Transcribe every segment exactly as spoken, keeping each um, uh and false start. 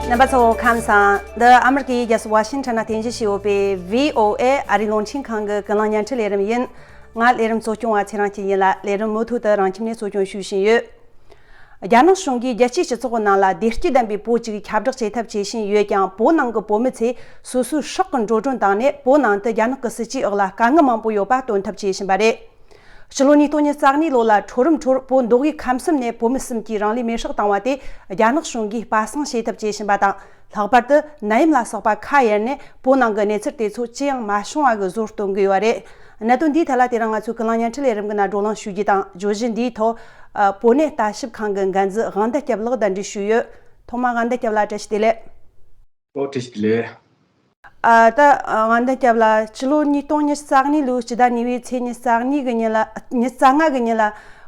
རྣམ་པ་ཚོ་ཁམས་བཟང་། འདི་ཨ་མི་རི་ཀའི་རྒྱལ་ས་ཝ་ཤིང་ཊོན་ན་རྟེན་གཞི་བྱས་ཡོད་པའི་བྷི་ཨོ་ཨེ་ཨ་རིའི་རླུང་འཕྲིན་ཁང་གི་ཀུན་གླེང་བརྙན་འཕྲིན་ལས་རིམ་ཡིན། ང་ལས་རིམ་གཙོ་སྐྱོང་བ་ཚེ་རིང་སྐྱིད་ཡིན་ལ། ལས་རིམ་མུ་མཐུད་དུ་རང་ཁྱིམ་ནས་གཙོ་སྐྱོང་ཞུས་བཞིན་ཡོད། རྒྱ་ནག་གཞུང་གིས་རྒྱལ་སྤྱིའི་སྤྱི་ཚོགས་ཀྱི་ནང་ལ་བདེ་སྐྱིད་ལྡན་པའི་བོད་ཅིག་ཁྱབ་བསྒྲགས་བྱེད་ཐབས་བྱེད་བཞིན་ཡོད་ཀྱང་། བོད་ནང་གི་བོད་མི་ཚོས་སོ་སོའི་སྲོག་གི་འགྲོ་གྲོན་བཏང་ནས་བོད་ནང་དུ་རྒྱ་ནག་གི་སྲིད་ཇུས་འོག་ལ་དཀའ་ངལ་མང་པོ་ཡོད་པ་སྟོན་ཐབས་བྱེད་བཞིན་པ་རེད། ཕྱི་ལོ་ཉིས་སྟོང་ཉི་ཤུ་རྩ་གཉིས་ལོ་ལ་ཁྲོ་རུམ་ཁྲོར་བོད་མདོ་དབུས་ཁམས་གསུམ་ནས་བོད་མི་གསུམ་གྱིས་རང་ལུས་མེར་སྲེག་བཏང་བ་དེ་རྒྱ་ནག་གཞུང་གིས་སྤ་གསང་བྱེད་ཐབས་བྱེད་བཞིན་པ་དང་། ལྷག་པར་དུ་ནད་ཡམས་ལ་སོགས་པ་ཁ་གཡར་ནས་བོད་ནང་གི་གནས་ཚུལ་དེ་ཚོ་ཅི་ཡང་མ་བྱུང་བ་གི་བཟོ་སྟོན་གི་ཡོད་རེད། གནད་དོན་འདིའི་ཐད་ལ་དེ་རིང་ང་ཚོའི་ཀུན་གླེང་བརྙན་འཕྲིན་ལས་རིམ་གྱི་ནང་བགྲོ་གླེང་ཞུ་རྒྱུ་དང་། བརྗོད་གཞི་འདིའི་ཐོག་ཨ། བོད་གནས་ལྟ་ཞིབ་ཁང་གི་འགན་འཛིན་དབང་ཟླ་སྐྱབས་ལགས་གདན་འདྲེན་ཞུས་ཡོད། ཐོག་མར་དབང་ཟླ་སྐྱབས་ལགས་བཀྲ་ཤིས་བདེ་ལེགས། ཨོ། བཀྲ་ཤིས་བདེ་ལེགས། ཨ། ད་ཨ། དབང་ཟླ་སྐྱབས་ལགས། ཕྱི་ལོ་ཉིས་སྟོང་ཉི་ཤུ་རྩ་གཉིས་ལོའི་སྤྱི་ཟླ་གཉིས་པའི་ཚེས་ཉི་ཤུ་རྩ་གཉིས་གི་ཉིན་ལ། ཉི་ཤུ་རྩ་ལྔ་གི་ཉིན་ལ་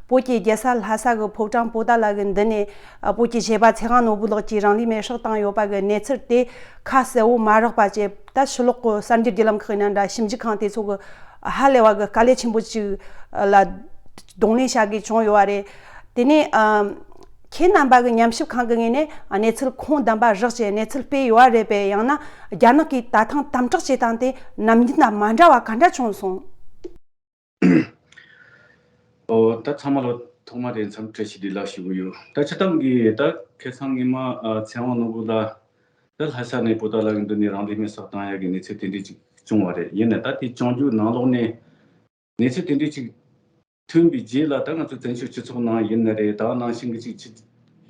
བོད་ཀྱི་རྒྱལ་ས་ལྷ་ས་གི་ཕོ་བྲང་པོ་ཏཱ་ལ་གི་མདུན་ནས་ཨ། བོད་ཀྱི་གཞས་པ་ཚེ་དབང་ནོར་བུ་ལགས་ཀྱིས་རང་ལུས་མེར་སྲེག་བཏང་ཡོད་པ་གི་གནས་ཚུལ་དེ་ཁ་གསལ་བོ་མ་རག་པ་བྱས། ད་ཕྱི་ལོགས་གི་གསར་འགྱུར་བརྒྱུད་ལམ་ཁག་ཡིན་ན་འདྲ། ཞིབ་འཇུག་ཁང་དེ་ཚོ་གི་ཧ་ལས་པ་གི་དཀའ་ལས་ཆེན་པོ་ཅིག་ལ་གདོང་ལེན་བྱ་དགོས་བྱུང་ཡོད་པ་རེད། དེ་ནས་ཨ། ཁྱེད་རྣམ་པ་གི་ཉམས་ཞིབ་ཁང་གི་ངོས་ནས་གནས་ཚུལ་ཁུངས་ལྡན་པ་རག་བྱས་གནས་ཚུལ་སྤེལ་ཡོད་པ་རེད་པས། ཡང་ན་རྒྱ་ནག་གིས་ད་ཐེངས་དམ་དྲག་བྱེད་སྟངས་དེ་ནམ་རྒྱུན་དང་མ་འདྲ་བ་ག་འདྲ་བྱུང་སོང་། ཨོ། ད་ཚང་མ་ལ་ཐོག་མ་དེ་མཚམས་བཀྲ་ཤིས་བདེ་ལེགས་ཞུ་གི་ཡོད། ད་སྤྱིར་བཏང་གི་ད་ཁ་སང་ཉི་མ་ཨ། ཚེ་དབང་ནོར་བུ་ལགས་ད་ལྷ་ས་ནས་པོ་ཏཱ་ལ་གི་མདུན་ནས་རང་ལུས་མེར་སྲེག་བཏང་ཡག་གི་གནས་ཚུལ་དེ་འདྲ་ཅིག་བྱུང་བ་རེད། ཡིན་ནའི་ད་དེ་བྱུང་རྒྱུ་ནང་ལོགས་ནས་གནས་ཚུལ་དེ་འདྲ་ཅིག་ཐོན་པའི་རྗེས་ལ། ད་ང་ཚོ་བཙན་བྱོལ་སྤྱི་ཚོགས་ནང་ཡིན་ན་རེད། ད་ནང་བཞིན་གྱི་ཅིག་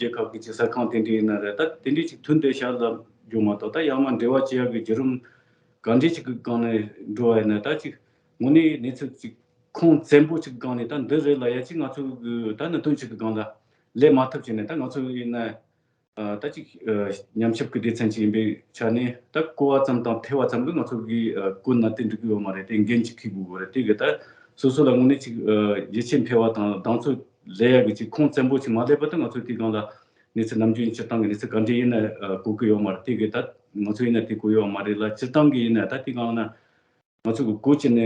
ཕྱི་རྒྱལ་ཁག་གི་ཅིག་གསར་ཁང་དེ་འདྲ་ཡིན་ན་རེད། ད་དེ་འདྲ་ཅིག་ཐོན་བསྡད་ཤག་ལབ་རྒྱུ་མ་གཏོགས། ད་ཡང་མ་འབྲེལ་བ་བྱེད་ཡག་གི་བརྒྱུད་རིམ་ག་འདྲ་ཅིག་གི་སྒང་ནས་འགྲོ་བ་ཡིན་ན། ད་ཅིག་དངོས་གནས་གནས་ཚུལ་ཅིག་ཁུངས་བཙན་པོ་ཅིག་གི་སྒང་ནས་ད་འདི་རེད་ལབ་ཡ་ཅིག་ང་ཚོ་གི་ད་གནད་དོན་ཅིག་གི་སྒང་ལ་སླེབས་མ་ཐུབ་བྱས་ནས། ད་ང་ཚོ་ཡིན་ན་ཨ། ད་ཅིག་ཨ། ཉམས་ཞིབ་ཀྱི་སྡེ་ཚན་ཅིག་ཡིན་པའི་ཆ་ནས། ད་གོ་བ་ཙམ་དང་ཐོས་པ་ཙམ་གྱིས་ང་ཚོ་གིས་ཨ། གོ་ན་དེ་འགྲིག་གི་ཡོད་མ་རེད། དེ་འགན་ཅིག་འཁྱེར་དགོས་ཀྱི་རེད། དེ་གི་ད་སོ་སོ་ལ་དངོས་གནས་ཅིག་ཨ། ཡིད་ཆེས་འཕེར་བ་དང་གདེང་ཚོད་ལེན་ཡག་གི་ཅིག་ཁུངས་བཙན་པོ་ཅིག་མ་སླེབས་བར་དུ་ང་ཚོ་དེའི་སྒང་ལ་གནས་ཚུལ་ནམ་རྒྱུན་སྤྱིར་བཏང་གི་གནས་ཚུལ་ག་འདྲ་ཡིན་ན་ཨ། གོ་གི་ཡོད་མ་རེད། དེ་གི་ད་ང་ཚོ་ཡིན་ན་དེ་གོ་ཡོད་མ་རེད་ལ། སྤྱིར་བཏང་གི་ཡིན་ན་ད་དེའི་སྒང་ན། ང་ཚོ་གི་སྒོ་ཕྱེ་ནས་ཨ།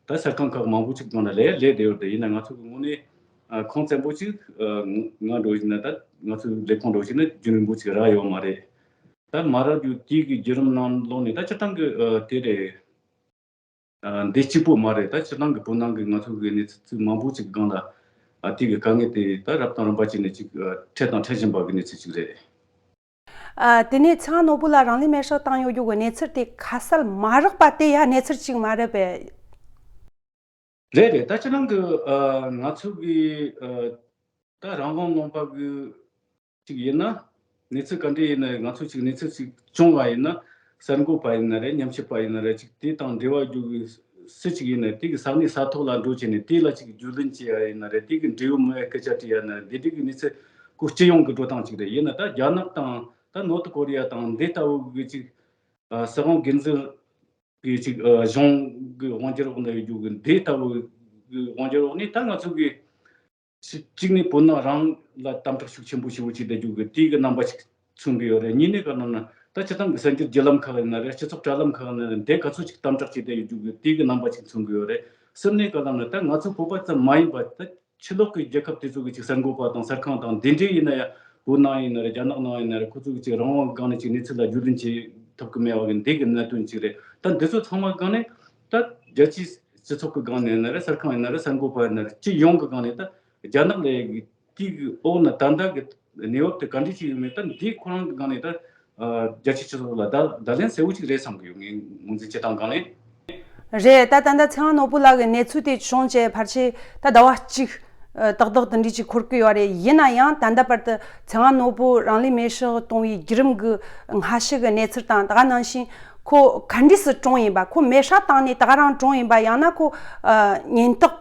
ད་གསར་ཁང་ཁག་མང་པོ་ཅིག་སྒང་ལ་ལས་ལས་བསྡད་ཡོད་རེད། ཡིན་ན་ང་ཚོ་གི་དངོས་གནས་ཨ། ཁུངས་བཙན་པོ་ཅིག་ཨ། ང་འདྲ་བོ་ཞིག་ན། ད་ང་ཚོའི་ལས་ཁུངས་འདྲ་བོ་ཞིག་ན་རྒྱུན་རིང་པོ་ཅིག་རག་ཡོད་མ་རེད། ད་མ་རག་རྒྱུ་དེའི་གི་བརྒྱུད་རིམ་ནང་ལོགས་ནས་ད་སྤྱིར་བཏང་གི་ཨ། དེ་རེད། ཨ། འདི་གཅིག་པོ་མ་རེད། ད་སྤྱིར་བཏང་གི་བོད་ནང་གི་ང་ཚོ་གི་གནས་ཚུལ་མང་པོ་ཅིག་སྒང་ལ་ཨ། དེ་གི་དཀའ་ངལ་དེ་ད་རབས་དང་རིམ་པ་བྱས་ནས་ཅིག་ཨ། འཕྲད་དང་འཕྲད་བཞིན་པ་གི་གནས་ཚུལ་ཅིག་རེད། ཨ། དེ་ནས་ཚེ་དབང་ནོར་བུ་ལགས་རང་ལུས་མེར་སྲེག་བཏང་ཡོད་རྒྱུ་གི་གནས་ཚུལ་དེ་ཁ་གསལ་མ་རག་པ་དེ་ཡང་གནས་ཚུལ་ཅིག་མ་རེད་པས། རེད་རེད། ད་ཁྱེད་རང་གི་ཨ། ང་ཚོ་གི་ཨ། ད་རང་དབང་ལུང་པ་གི་ཅིག་ཡིན་ན། གནས་ཚུལ་ག་འདྲ་ཡིན་ན། ང་ཚོ་ཅིག་གནས་ཚུལ་ཅིག་བྱུང་བ་ཡིན་ན། གསར་འགོད་པ་ཡིན་ན་རེད། ཉམས་ཞིབ་པ་ཡིན་ན་རེད། ཅིག་དེ་དང་འབྲེལ་བ་རྒྱུ་གི་སུ་ཅིག་ཡིན་ན། དེ་གི་ས་གནས་ས་ཐོག་ལ་འགྲོ་བྱས་ནས་དེ་ལ་ཅིག་རྒྱུས་ལོན་བྱེད་ཡ་ཡིན་ན་རེད། དེ་གི་འབྲེལ་ཡོད་མི་ཡ་སྐད་ཆ་དྲིས་ཡ་ན་རེད། འདི་འདྲ་གི་གནས་ཚུལ་ཁོ་སྤྱི་ཡོངས་གི་འགྲོ་སྟངས་ཅིག་རེད། ཡིན་ན་ད་རྒྱ་ནག་དང་ད་ནོར་ཐ་ཀོ་རི་ཡ་དང་འདི་ལྟ་བུ་གི་ཅིག་ཨ། སྲིད་དབང་སྒེར་འཛིན་གི་ཅིག་ཨ། གཞུང་གི་དབང་སྒྱུར་འོག་ན་ཡོད་རྒྱུ་གི་འདི་ལྟ་བུ་གི་དབང་སྒྱུར་འོག་ནས་ད་ང་ཚོ་གི་གཅིག་ནས་བོད་ནང་རང་ལ་དམ་དྲག་ཤུགས་ཆེན་པོ་ཞེ་པོ་ཅིག་བསྡད་རྒྱུ་གི་དེ་གི་རྣམ་པ་ཅིག་མཚོན་གི་ཡོད་རེད། གཉིས་ནས་ག་ལབ་ན་ད་སྤྱིར་བཏང་གི་གསར་འགྱུར་བརྒྱུད་ལམ་ཁག་ཡིན་ན་རེད། སྤྱི་ཚོགས་དྲ་ལམ་ཁག་ཡིན་ན་རེད། འདི་ག་ཚོད་ཅིག་དམ་དྲག་བྱས་བསྡད་ཡོད་རྒྱུ་གི་དེ་གི་རྣམ་པ་ཅིག་མཚོན་གི་ཡོད་རེད། གསུམ་ནས་ག་ལབ་ན་ད་ང་ཚོ་བོད་པ་ཙམ་མ་ཡིན་པ་ད་ཕྱི་ལོགས་ཀྱི་རྒྱལ་ཁབ་དེ་ཚོ་གི་ཅིག་གསར་འགོད་པ་དང་གསར་ཁང་དང་འདི་འདྲའི་ཡིན་ན་ཡང་། བོད་ནང་ཡིན་ན་རེད། རྒྱ་ནག་ནང་ཡིན་ན་རེད། ཁོ་ཚོ་གི་ཅིག་རང་དབང་སྒང་ནས་ཅིག་གནས་ཚུལ་ལ་རྒྱུས་ལོན་བྱེད་ཐུབ་ཀྱི་མེད་པ་གི་འདི་གི་གནད་དོན་ཅིག་རེད། ད་འདི་ཚོ་ཚང་མ་སྒང་ནས་ད་རྒྱལ་སྤྱིའི་སྤྱི་ཚོགས་ཀྱི་སྒང་ནས་ཡིན་ན་རེད། གསར་ཁང་ཡིན་ན་རེད། གསར་འགོད་པ་ཡིན་ན་རེད། སྤྱི་ཡོངས་ཀྱི་སྒང་ནས་ད་རྒྱ་ནག་ལས་ཀྱི་དེའི་གི་འོག་ན་ད་ལྟ་གི་གནས་བབ་དེ་ག་འདྲ་ཞིག་ཡོད་མེད། ད་འདི་ཁོ་རང་གི་སྒང་ནས་ད་རྒྱལ་སྤྱིའི་སྤྱི་ཚོགས་ལ་བརྡ་བརྡ་ལན་གསལ་བོ་ཅིག་རེད་བསམ་གི་ཡོད། ངས་ངོས་འཛིན་བྱེད་སྟངས་སྒང་ནས། རེད། ད་ད་ལྟ་ཚེ་དབང་ནོར་བུ་ལགས་ཀྱི་གནས་ཚུལ་དེ་བྱུང་རྗེས་ཕལ་ཆེར་ད་ཟླ་བ་གཅིག་ཨ། ཏག་ཏག་དེ་འདྲ་ཅིག་འཁོར་གི་ཡོད་རེད། ཡིན་ན་ཡང་ད་ལྟ་བར་དུ་ཚེ་དབང་ནོར་བུ་རང་ལུས་མེར་སྲེག་གཏོང་བའི་བརྒྱུད་རིམ་གྱི་སྔ་ཕྱི་གི་གནས་ཚུལ་དང་། ད་ག་ནང་བཞིན་ཁོ་ག་འདྲས་སུ་གྲོངས་ཡིན་པ། ཁོ་མེར་སྲེག་བཏང་ནས་ད་ག་རང་གྲོངས་ཡིན་པ། ཡང་ན་ཁོ་ཨ། ཉེན་རྟོག་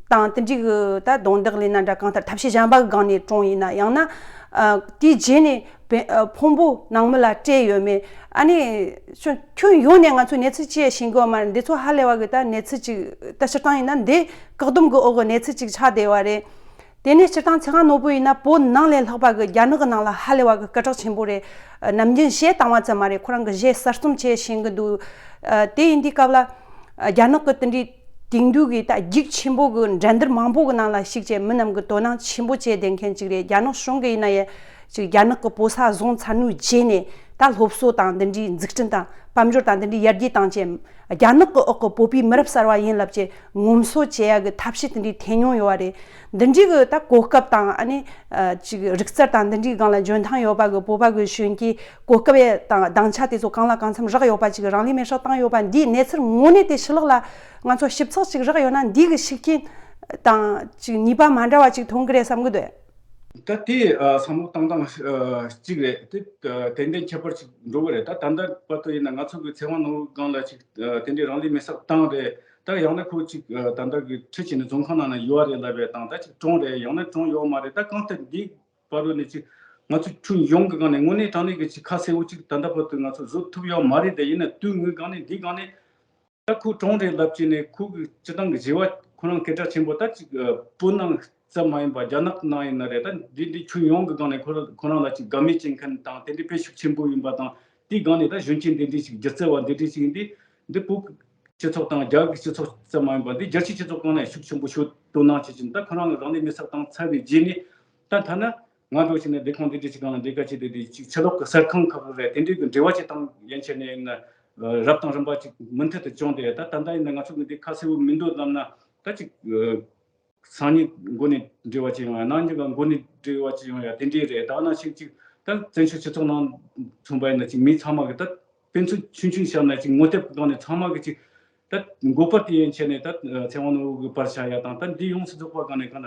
དང་དེ་འདྲའི་གི་ད་རྡུང་རྡེག་ལས་ན་འདྲ། གང་ལྟར་ཐབས་ཤེས་གཞན་པ་གི་སྒང་ནས་གྲོངས་ཡིན་ན། ཡང་ན་ཨ། དེའི་རྗེས་ནས་བེ་ཨ། ཕུང་པོ་ནང་མི་ལ་སྤྲད་ཡོད་མེད། ཨ་ནི་ཁྱོན་ཁྱོན་ཡོངས་ནས་ང་ཚོས་གནས་ཚུལ་ཅི་ཡང་ཤེས་གི་ཡོད་མ་རེད། འདི་ཚོ་ཧ་ལས་པ་གི་ད་གནས་ཚུལ་ཅིག་ད་སྤྱིར་བཏང་ཡིན་ན་འདི་བཀག་སྡོམ་གི་འོག་གི་གནས་ཚུལ་ཅིག་ཆགས་བསྡད་པ་རེད། དེ་ནས་སྤྱིར་བཏང་ཚེ་དབང་ནོར་བུ་ཡིན་ན་བོད་ནང་ལས་ལྷག་པ་གི་རྒྱ་ནག་གི་ནང་ལ་ཧ་ལས་པ་གི་སྐད་གྲགས་ཆེན་པོ་རེད། ནམ་རྒྱུན་གཞས་བཏང་བ་ཙམ་མ་རེད། ཁོ་རང་གི་གཞས་གསར་རྩོམ་བྱས་ཤེས་གི་འདུག་དེ་ཡིན་དུས་སྐབས་ལ་རྒྱ་ནག་གི་དེ་འདྲའི་དེང་དུས་ཀྱི་ད་རྒྱུགས་ཆེན་པོ་གི་འགྲན་བསྡུར་མང་པོ་གི་ནང་ལ་ཞུགས་བྱས་མི་རྣམས་ཀྱི་དོ་སྣང་ཆེན་པོ་བྱས་བསྡད་མཁན་ཅིག་རེད། རྒྱ་ནག་གཞུང་གི་ཡིན་ན་ཡང་ ཅིག་རྒྱ་ནག་གི་བོད་ས་བཟུང་ཚར་ནོའི་རྗེས་ནས་ད་སློབ་གསོ་དང་འདི་འདྲའི་འཛུགས་སྐྲུན་དང་དཔལ་འབྱོར་དང་འདི་འདྲའི་ཡར་རྒྱས་བཏང་ཆེད་རྒྱ་ནག་གི་འོག་གི་བོད་པའི་མི་རབས་གསར་བ་ཡིན་ལབ་ཆེད་ངོམ་སོ་བྱེད་ཡ་གི་ཐབས་ཤེས་དེ་འདྲའི་ཐེབས་མྱོང་ཡོད་པ་རེད། འདི་འདྲའི་གི་ད་གོ་སྐབས་དང་ཨ་ནི་ཅིག་རིག་རྩལ་དང་འདི་འདྲའི་སྒང་ལ་འཇོན་ཐང་ཡོད་པ་གི་བོད་པ་གི་གཞོན་སྐྱེས་གོ་སྐབས་ཡ་དང་སྡིངས་ཆ་དེ་ཚོ་གང་ལ་གང་འཚམ་རག་ཡོད་པ་ཅིག་རང་ལུས་མེར་སྲེག་བཏང་ཡོད་པ་འདིའི་གནས་ཚུལ་དངོས་གནས་དེ་ཕྱི་ལོགས་ལ་ང་ཚོ་ཞིབ་ཚགས་ཅིག་རག་ཡོད་ན་འདི་གི་ཤུགས་རྐྱེན་དང་ཅིག་ནུས་པ་མ་འདྲ་བ་ཅིག་ཐོན་གི་རེད་བསམ་གི་འདུག་ད་དེ་ཨ་བསམ་བློ་བཏང་སྟངས་ཨ་གཅིག་རེད། དེ་ཨ་ཏན་ཏན་ཁྱད་པར་ཅིག་འགྲོ་གི་རེད། ད་ད་ལྟ་བར་དུ་ཡིན་ན་ང་ཚོ་གི་ཚེ་དབང་ནོར་བུ་སྒང་ལ་ཅིག་ཨ་དེ་འདྲའི་རང་ལུས་མེར་སྲེག་བཏང་རེད། ད་ཡང་ན་ཁོ་ཅིག་ཨ་ད་ལྟ་གི་ཁྲིད་བྱས་ནས་བཙོན་ཁང་ནང་ན་ཡོད་རེད་ལབ་པའི་སྟངས། ད་ཅིག་གྲོངས་རེད། ཡང་ན་གྲོངས་ཡོད་མ་རེད། ད་གང་ལྟར་འདི་བར་དུ་ནས་ཅིག་ང་ཚོ་ཁྱོན་ཡོངས་ཀྱི་སྒང་ནས་དངོས་གནས་དྲང་གནས་ཀྱི་ཅིག་ཁ་གསལ་བོ་ཅིག་ད་ལྟ་བར་དུ་ང་ཚོ་བཟོ་ཐུབ་ཡོད་མ་རེད། དེ་ཡིན་ན་དུས་ངའི་སྒང་ནས་འདི་སྒང་ནས། ད་ཁོ་གྲོངས་རེད་ལབ་བྱས་ནས་ཁོ་གི་སྤྱི་བཏང་གི་བྱ་བ་ཁོ་རང་སྐད་གྲགས་ཆེན་པོ་ད་ཅིག་ཨ་བོད་ནང་ཙམ་མ་ཡིན་པ་རྒྱ་ནག་ནང་ཡིན་ན་རེད། ད་འདི་འདི་ཁྱོན་ཡོངས་ཀྱི་སྒང་ནས་ཁོ་ར་ཁོ་རང་ལ་ཅིག་དགའ་མོས་བྱེད་མཁན་དང་དེ་འདྲའི་དཔེ་ཤུགས་ཆེན་པོ་ཡིན་པ་དང་། དེའི་སྒང་ནས་ད་གཞོན་སྐྱེས་འདི་འདྲའི་ཅིག་སྒྱུ་རྩལ་བ་འདི་འདྲའི་ཅིག་ཡིན་དུས་འདི་བོད་སྤྱི་ཚོགས་དང་རྒྱ་གི་སྤྱི་ཚོགས་ཙམ་མ་ཡིན་པ་འདི་རྒྱལ་སྤྱིའི་སྤྱི་ཚོགས་སྒང་ནས་ཤུགས་ཆེན་པོ་ཤོད་དོ་སྣང་བྱེད་ཀྱིན། ད་ཁོ་རང་གི་རང་ལུས་མེར་སྲེག་བཏང་ཚར་བའི་རྗེས་ནས་ད་ཐ་ན། ང་འདྲ་བྱས་ནས་སྡེ་ཁང་འདི་འདྲ་ཅིག་སྒང་ལ་འདི་ག་ཅིག་དེ་དེ་ཅིག་ཕྱི་ལོགས་ཀྱི་གསར་ཁང་ཁག་རེད། དེ་འདྲའི་གི་འབྲེལ་བ་ཅིག་དང་ཡན་ཆད་ནས་ཡིན་ན་རབ་དང་རིམ་པ་ཅིག་མུ་མཐུད་དུ་བྱུང་སྟེ། ད་ད་ལྟ་ཡིན་ན་ང་ཚོ་གི་འདི་ཁ་གསལ་བོ་མི་འདུག་ལབ་ན། ད་ཅིག་སང་ཉིན་འགོ་ནས་འབྲེལ་བ་ཅིག་ཡོང་ཡ། གནངས་ཉིན་ག་འགོ་ནས་འབྲེལ་བ་ཅིག་ཡོང་ཡ་དེ་འདྲའི་རེད། ད་ནང་བཞིན་ཅིག་ད་བཙན་བྱོལ་སྤྱི་ཚོགས་ནང་མཚོན་པ་ཡིན་ན་ཅིག་མི་ཚང་མ་གི་ད་དཔེ་མཚོན་ཆུང་ཆུང་བཤད་ན་ཅིག་ངོ་དེབ་གི་སྒང་ནས་ཚང་མ་གི་ཅིག་ད་འགོ་པ་དེ་ཡན་ཆད་ནས་ད་ཚེ་དབང་ནོར་བུ་གི་པར་ཆག་ཡ་དང་། ད་འདི་ཡོངས་སུ་རྫོགས་པ་ག་ནས་ག་ན་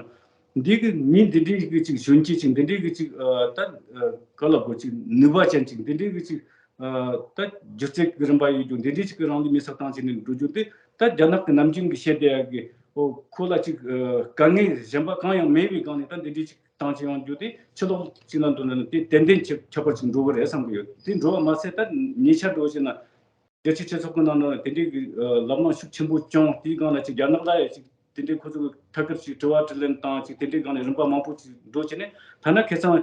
འདི་གི་མི་འདི་འདྲའི་གི་ཅིག་གཞོན་སྐྱེས་ཅིག་འདི་འདྲའི་གི་ཅིག་ཨ་ད་ཨ་ག་ལ་གོ་ཅིག་ནུས་པ་ཅན་ཅིག་འདི་འདྲའི་གི་ཅིག་ཨ་ད་སྒྱུ་རྩལ་གི་རིམ་པ་ཡོད་རྒྱུ་འདི་འདྲའི་ཅིག་གི་རང་ལུས་མེར་སྲེག་བཏང་བྱས་ནས་འགྲོ་རྒྱུ་དེ། ད་རྒྱ་ནག་གི་ནམ་རྒྱུན་གི་བཤད་བསྡད་ཡ་གི་ཨོ་ཁོ་ལ་ཅིག་ཨ་དཀའ་ངལ་གཞན་པ་གང་ཡང་མེད་པའི་སྒང་ནས་ད་འདི་འདྲའི་ཅིག་བཏང་བྱས་ཡོང་རྒྱུ་དེ་ཕྱི་ལོགས་ཅིག་ན་འདུག་ན་དེ་ཏན་ཏན་ཁྱད་ཁྱད་པར་ཅིག་འགྲོ་གི་རེད་བསམ་གི་ཡོད། དེ་འགྲོ་བ་མ་ཟད་ད་ཉེ་ཆར་འགྲོ་བྱས་ན། རྒྱལ་སྤྱིའི་སྤྱི་ཚོགས་ཀྱི་ནང་ན་དེ་འདྲའི་གི་ཨ་ལམ་སང་ཤུགས་ཆེན་པོ་བྱུང་། དེའི་སྒང་ལ་ཅིག་རྒྱ་ནག་ལ་ཡང་ཅིག་དེ་འདྲའི་ཁོ་ཚོ་གི་ཐད་ཀར་ཅིག་དྲི་བ་དྲིས་ལན་དང་ཅིག་དེ་འདྲའི་སྒང་ནས་རིམ་པ་མང་པོ་ཅིག་འགྲོ་བྱས་ནས། ཐ་ན་ཁ་སང་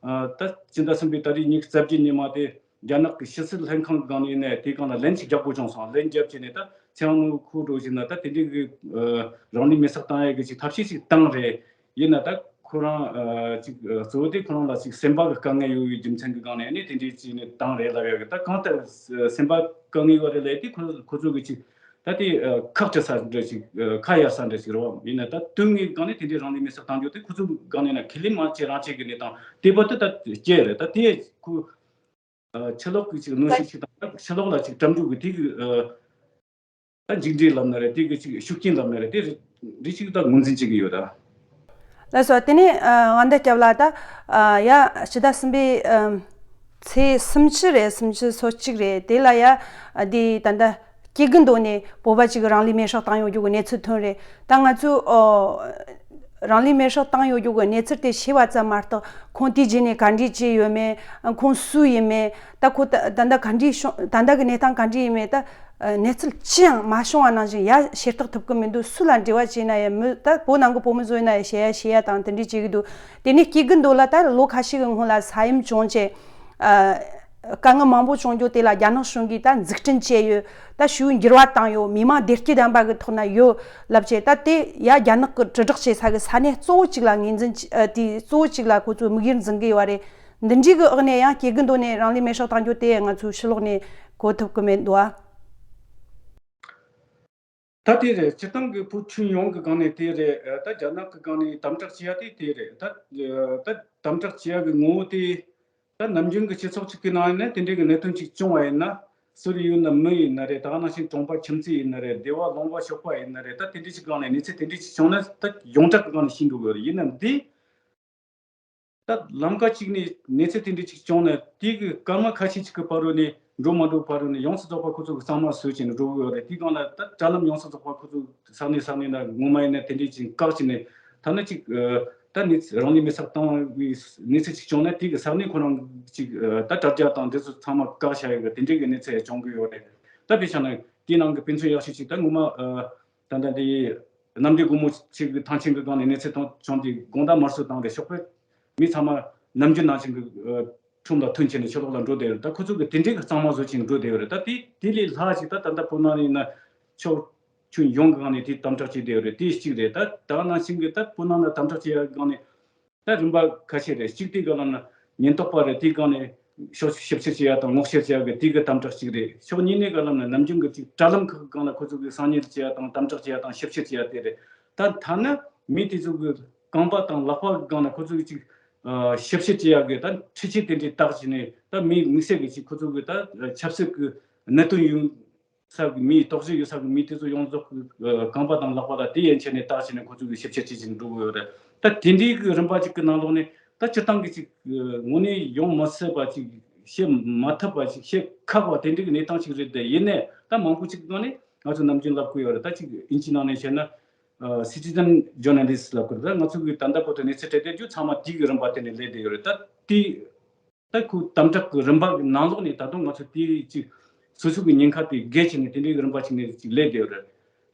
ཨ་ད་སྤྱི་ཟླ་གསུམ་པའི་ཏ་རིག་ཉི་ཤུ་རྩ་བརྒྱད་ཉིན་མ་དེ་རྒྱ་ནག་གི་ཕྱི་སྲིད་ལྷན་ཁང་གི་སྒང་ནས་ཡིན་ནའི་དེའི་སྒང་ལ་ལན་ཅིག་རྒྱག་དགོས་བྱུང་སོང་། ལན་རྒྱབ་བྱས་ནས་ད་ཚེ་དབང་ནོར་བུ་ཁོ་འགྲོ་བྱས་ན་ད་དེ་འདྲའི་གི་ཨ་རང་ལུས་མེར་སྲེག་བཏང་ཡ་གི་ཅིག་ཐབས་ཤེས་ཅིག་བཏང་རེད། ཡིན་ན་ད་ཁོ་རང་ཨ་ཅིག་ཨ་གཙོ་བོ་དེ་ཁོ་རང་ལ་ཅིག་སེམས་པ་གི་དཀའ་ངལ་ཡོད་པའི་རྒྱུ་མཚན་གྱི་སྒང་ནས་ནི་དེ་འདྲའི་ཅིག་ནས་བཏང་རེད་ལབ་ཡ་གི། ད་གང་ལྟར་སེམས་པ་དཀའ་ངལ་ཡོད་རེད་ལབ་དེ་ཁོ་ཁོ་ཚོ་གི་ཅིག་ད་དེ་ཨ་ཁག་དཀྲི་ས་འདྲ་ཅིག་ཨ་ཁ་གཡར་ས་འདྲ་ཅིག་རེད་བ། ཡིན་ན་ད་དོན་དངོས་སྒང་ནས་དེ་འདྲའི་རང་ལུས་མེར་སྲེག་བཏང་རྒྱུ་དེ་ཁོ་ཚོ་གི་སྒང་ནས་ན་ཁས་ལེན་མ་བྱེད་རང་བྱེད་གི་གནས་སྟངས་དེ་བར་དུ་ད་སྐྱེལ་རེད། ད་དེ་ཁོ་ཨ་ཕྱི་ལོགས་གི་ཅིག་གནོན་ཤུགས་ཅིག་དང་ཕྱི་ལོགས་ལ་ཅིག་གྲ་སྒྲིག་གི་དེ་གི་ཨ། ད་མཇུག་འབྲས་ལབ་ན་རེད། དེ་གི་ཅིག་ཤུགས་རྐྱེན་ལབ་ན་རེད། དེ་རེ་རེ་ཅིག་ད་ངོས་འཛིན་བྱེད་ཀྱི་ཡོད་ད། ལགས་སོ། དེ་ནས་ཨ་དབང་ཟླ་སྐྱབས་ལགས། ད་ཨ་ཡ་ཕྱི་ཟླ་གསུམ་པའི་ཨ་ཚེས་སུམ་ཅུ་རེད། སུམ་ཅུ་སོ་གཅིག་རེད། དེ་ལ་ཡ་ཨ་དེ་ད་ལྟ་སྐྱེ་རྒུ་མདོ་ནས་བོད་པ་ཅིག་རང་ལུས་མེར་སྲེག་བཏང་ཡོད་རྒྱུ་གི་གནས་ཚུལ་ཐོན་རེད། ད་ང་ཚོས་ཨོ་རང་ལུས་མེར་སྲེག་བཏང་ཡོད་རྒྱུ་གི་གནས་ཚུལ་དེ་ཤེས་པ་ཙམ་མ་གཏོགས་ཁོང་དེའི་རྗེས་ནས་ག་འདྲས་བྱས་ཡོད་མེད། ཁོང་སུ་ཡིན་མེད། ད་ཁོ་ད་ད་ལྟ་ག་འདྲས་བྱུང་། ད་ལྟ་གི་གནས་སྟངས་ག་འདྲས་ཡིན་མེད། ད་གནས་ཚུལ་ཅི་ཡང་མ་བྱུང་བ་ནང་བཞིན་ཡ་ཤེས་རྟོགས་ཐུབ་ཀྱི་མི་འདུག་སུ་ལ་འབྲེལ་བ་བྱས་ན་ཡང་མི་ད་བོད་ནང་གི་བོད་མི་ཚོ་ཡིན་ན་ཡང་བཤད་ཡ་བཤད་ཡ་དང་དེ་འདྲས་བྱེད་ཀྱི་འདུག་དེ་ནས་སྐྱེ་རྒུ་མདོ་ལ་ད་ལོ་ཁ་ཤས་ཀྱི་སྔོན་ལ་ས་ཡོམ་བྱུང་བྱས་ཨ་དཀའ་ངལ་མང་པོ་བྱུང་རྒྱུ་དེ་ལ་རྒྱ་ནག་གཞུང་གིས་ད་འཛུགས་སྐྲུན་བྱས་ཡོད། ད་ཞེ་པོ་འགྱུར་བ་བཏང་ཡོད། མི་མང་བདེ་སྐྱིད་ལྡན་པ་གི་ཐོག་ན་ཡོད་ལབ་བྱས། ད་དེ་ཡ་རྒྱ་ནག་གི་དྲིལ་བསྒྲགས་བྱེད་ས་གི་ས་གནས་གཙོ་བོ་གཅིག་ལ་ངོས་འཛིན་བྱས། ཨ་དེ་གཙོ་བོ་གཅིག་ལ་ཁོ་ཚོས་དམིགས་ཡུལ་འཛིན་གི་ཡོད་རེད། འདི་འདྲའི་གི་འོག་ནས་ཡང་སྐྱེ་རྒུ་མདོ་ནས་རང་ལུས་མེར་སྲེག་བཏང་རྒྱུ་དེ་ང་ཚོའི་ཕྱི་ལོགས་ནས་གོ་ཐུབ་ཀྱི་མེད་འདུག་ཨ། ད་དེ་རེད། སྤྱིར་བཏང་གི་བོད་ཁྱོན་ཡོངས་ཀྱི་སྒང་ནས་དེ་རེད། ད་རྒྱ་ནག་གི་སྒང་ནས་དམ་དྲག་བྱེད་ཡ་དེ་དེ་རེད། ད་ད་དམ་དྲག་བྱེད་ཡ་གི་ངོ་བོ་དེ། ད་ནམ་རྒྱུན་གྱི་སྤྱི་ཚོགས་གཅིག་གི་ནང་ནས་དེ་འདྲའི་གི་གནད་དོན་གཅིག་བྱུང་བ་ཡིན་ན། སུ་རེ་ཡོད་ན་མི་ཡིན་ན་རེད། ད་ག་ནང་བཞིན་གྲོང་པ་ཁྱིམ་མཚེས་ཡིན་ན་རེད། སྡེ་བ་ལུང་པ་ཞོགས་པ་ཡིན་ན་རེད། ད་དེ་འདྲའི་གཅིག་སྒང་ནས་གནས་ཚུལ་དེ་འདྲའི་གཅིག་བྱུང་ན་ད་ཡོངས་གྲགས་ཀྱི་སྒང་ནས་ཤེས་འགྲོ་གི་ཡོད་རེད། ཡིན་ན་འདི། ད་ལམ་ཁ་གཅིག་ནས་གནས་ཚུལ་དེ་འདྲ་ཅིག་བྱུང་ནས་དེ་གི་སྐར་མ་ཁ་ཤས་ཅིག་གི་བར་དུ་ནས་འགྲོ་མ་འགྲོ་བར་དུ་ནས་ཡོངས་སུ་རྫོགས་པ་ཁོ་ཚོ་གི་གཙང་མ་བཟོས་བྱས་ནས་འགྲོ་གི་ཡོད་རེད། དེའི་སྒང་ལ་ད་དྲ་ལམ་ཡོངས་སུ་རྫོགས་པ་ཁོ་ཚོ་ས་གནས་ས་གནས་ན་ངོ་མ་ཡིན་ན་དེ་འདྲ་ཅིག་བཀག་བྱས་ནས་ཐ་ན་ཅིག་ད་ནི་རང་ལུས་མེར་སྲེག་བཏང་བའི་གནས་ཚུལ་ཅིག་བྱུང་ན་དེ་གི་ས་གནས་ཁོ་རང་ཅིག་ད་དྲ་རྒྱ་དང་འདི་ཚོ་ཚང་མ་བཀག་བྱ་ཡ་གི་དེ་འདྲའི་གི་གནས་ཚུལ་ཡང་བྱུང་གི་ཡོད་རེད། ད་དཔེ་བཞག་ན་དེའི་ནང་གི་དཔེ་མཚོན་ཡག་ཤོས་ཅིག་ད་ངོ་མ། ད་ལྟ་འདི་གནམ་བདེ་སྒོ་མོ་ཆེ་གི་ཐང་ཆེན་གི་སྒང་ནས་གནས་ཚུལ་ཐོན་བྱུང་དེ་དགོང་དག་དམར་གསོད་བཏང་རེད། ཞོགས་པ་མི་ཚང་མ་ནམ་རྒྱུན་ནང་བཞིན་གི་ཁྲོམ་ལ་ཐོན་བྱས་ནས་ཕྱི་ལོགས་ལ་འགྲོ་བསྡད་ཡོད་རེད། ད་ཁོ་ཚོ་གི་དེ་འདྲའི་གི་གཙང་མ་བཟོ་བྱས་ནས་འགྲོ་བསྡད་ཡོད་རེད། ད་དེ་དེ་ལས་ལྷག་ཅིག་ད་ད་ལྟ་བོད་ནང་ཡིན་ན་ཕྱོགས་ཁྱོན་ཡོངས་གི་སྒང་ནས་དེ་དམ་དྲག་བྱས་བསྡད་ཡོད་རེད། དེ་གཅིག་རེད། ད་ད་ནང་བཞིན་གི་ད་བོད་ནང་ལ་དམ་དྲག་བྱས་ཡ་སྒང་ནས། ད་རིམ་པ་ཁ་ཤས་རེད། གཅིག་དེ་ག་ལབ་ན་ ཉེན་རྟོག་པ་རེད། དེའི་སྒང་ནས་ཕྱོགས་ཞིབ་བཤེར་བྱེད་ཡ་དང་ངོ་བཤེར་བྱེད་ཡ་གི་དེའི་གི་དམ་དྲག་གཅིག་རེད། ཕྱོགས་གཉིས་ནས་ག་ལབ་ན་ནམ་རྒྱུན་གི་ཅིག་དྲ་ལམ་ཁག་གི་སྒང་ལ་ཁོ་ཚོ་གི་གསང་ཉུལ་བྱེད་ཡ་དང་དམ་དྲག་བྱེད་ཡ་དང་ཞིབ་བཤེར་བྱེད་ཡ་དེ་རེད། ད་ཐ་ན་མི་དེ་ཚོ་གི་རྐང་པ་དང་ལག་པ་གི་སྒང་ལ་ཁོ་ཚོ་གི་ཅིག་ཞིབ་བཤེར་བྱེད་ཡ་གི་ད་འཕྲུལ་ཆས་དེ་འདྲའི་བཏགས་བྱས་ནས་ད་མིའི་དམིགས་བསལ་གི་ཅིག་ཁོ་ཚོ་གི་ད་ཆབ་སྲིད་གི་གནད་དོན་ཡོད་ས་གི་མི། དོགས་གཞི་ཡོད་ས་གི་མི་དེ་ཚོ་ཡོངས་རྫོགས་ཀྱི་རྐང་པ་དང་ལག་པ་ལ་དེ་ཡན་ཆད་ནས་བཏགས་བྱས་ནས་ཁོ་ཚོ་གི་ཞིབ་བཤེར་བྱེད་བཞིན་འགྲོ་གི་ཡོད་རེད། ད་དེ་འདྲའི་གི་རིམ་པ་ཅིག་གི་ནང་ལོགས་ནས་ད་སྤྱིར་བཏང་གི་ཅིག་དངོས་གནས་ཡོང་མ་སྲིད་པ་ཅིག་བཤད་མ་ཐུབ་པ་ཅིག་བཤད་ཁག་པ་དེ་འདྲའི་གི་གནས་སྟངས་ཅིག་རེད། དེ་ཡིན་ནའི་ད་མང་པོ་ཅིག་གི་ནང་ནས་ང་ཚོ་ནམ་རྒྱུན་ལབ་གི་ཡོད་རེད། ད་ཅིག་དབྱིན་ཇིའི་ནང་ནས་བཤད་ན། Citizen Journalist ལབ་གི་རེད། ད་ང་ཚོ་གི་ད་ལྟ་བར་དུ་གནས་ཚུལ་སྤྲད་བསྡད་རྒྱུ་ཚང་མ་དེའི་གི་རིམ་པ་དེ་ནས་སླེབས་བསྡད་ཡོད་རེད། ད་དེ། ད་ཁོའི་དམ་དྲག་གི་རིམ་པ་གི་ནང་ལོགས་ནས་ད་དུང་ང་ཚོ་དེའི་ཅིག་སོ་སོ་གི་ཉེན་ཁ་དེ་བརྒལ་བྱས་ནས་དེ་འདྲའི་རིམ་པ་ཅིག་ནས་ཅིག་སླེབས་བསྡད་ཡོད་རེད།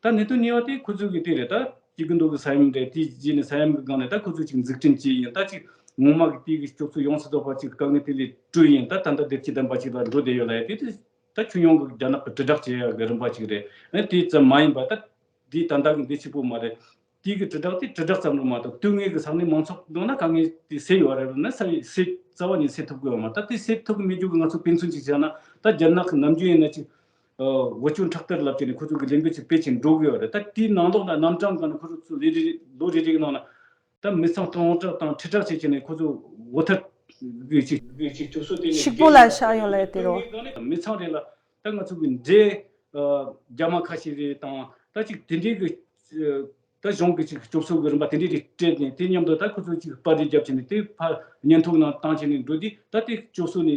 ད་གནད་དོན་གཉིས་པ་དེ་ཁོ་ཚོ་གི་དེ་རེད། ད་སྐྱེ་རྒུ་མདོ་གི་ས་ཡོམ་རེད། དེའི་རྗེས་ནས་ས་ཡོམ་གི་སྒང་ནས་ད་ཁོ་ཚོ་ཅིག་འཛུགས་སྐྲུན་བྱས་ཡིན། ད་ཅིག་ངོ་མ་གི་དེའི་གི་སྤྱོད་ཚུལ་ཡོངས་སུ་རྫོགས་པ་ཅིག་དཀའ་ངལ་དེ་ལས་གྲོལ་ཡིན། ད་ད་ལྟ་བདེ་སྐྱིད་ལྡན་པ་ཅིག་ལ་འགྲོ་བསྡད་ཡོད་ལ། ཡ་དེ་དེ་ད་ཁྱོན་ཡོངས་གི་རྒྱ་ནག་གི་དྲིལ་བསྒྲགས་བྱེད་ཡ་གི་རིམ་པ་ཅིག་རེད། ཨ་དེ་ཙམ་མ་ཡིན་པ་ད། དེའི་ད་ལྟ་གི་འདི་གཅིག་པོ་མ་རེད། དེའི་གི་དྲིལ་བསྒྲགས་དེ་དྲིལ་བསྒྲགས་ཙམ་རུ་མ་གཏོགས་དུས་ངེས་ཀྱི་ས་གནས་མང་ཚོགས་ནང་ན་དཀའ་ངལ་དེ་སེལ་ཡོད་རེད་ན། སེལ་སེལ་རྩ་བ་ནས་སེལ་ཐུབ་ཀྱི་ཡོད་མ་རེད། ད་དེ་སེལ་ཐུབ་ཀྱི་མེད་རྒྱུ་གི་ང་ཚོ་དཔེ་མཚོན་ཅིག་བྱས་ན། ད་རྒྱ་ནག་གི་ནམ་རྒྱུན་ཡིན་ན་ཅིག་ཨ་འོ་སྐྱོན་ཁྲག་ཐར་ལབ་བྱས་ནས་ཁོ་ཚོ་གི་ལས་འགུལ་ཅིག་སྤེལ་བྱས་འགྲོ་གི་ཡོད་རེད། ད་དེའི་ནང་ལོགས་ལ་རྣམ་གྲངས་སྒང་ནས་ཁོ་ཚོ་ཚོ་རེ་རེ་ལོ་རེ་རེ་གི་ནང་ན་ད་མི་ཚང་སྟོང་ཕྲག་དང་ཁྲི་ཕྲག་བྱས་བྱས་ནས་ཁོ་ཚོ་འོ་ཐར་གི་ཅིག་གི་ཅིག་སྤྱོད་སྲོལ་དེ་ནས་ཕྱུག་པོ་ལ་བཞག་ཡོད་ལ་ཡ་དེ་རོ། མི་ཚང་རེ་ལ་ད་ང་ཚོ་གི་འདྲེ་ཨ་རྒྱ་མ་ཁ་ཤས་རེ་དང་ད་ཅིག་དེ་འདྲའི་གི་ཨ་ད་གཞུང་གི་ཅིག་སྤྱོད་སྲོལ་གི་རིམ་པ་དེ་འདྲའི་རིགས་སྤྲད་ནས། དེ་མཉམ་དུ་ད་ཁོ་ཚོ་ཅིག་པར་རིས་བརྒྱབ་བྱས་ནས་དེ་ཕར་བརྙན་ཐུང་ནང་བཏང་བྱས་ནས་འགྲོ་དུས། ད་དེ་སྤྱོད་སྲོལ་ནི་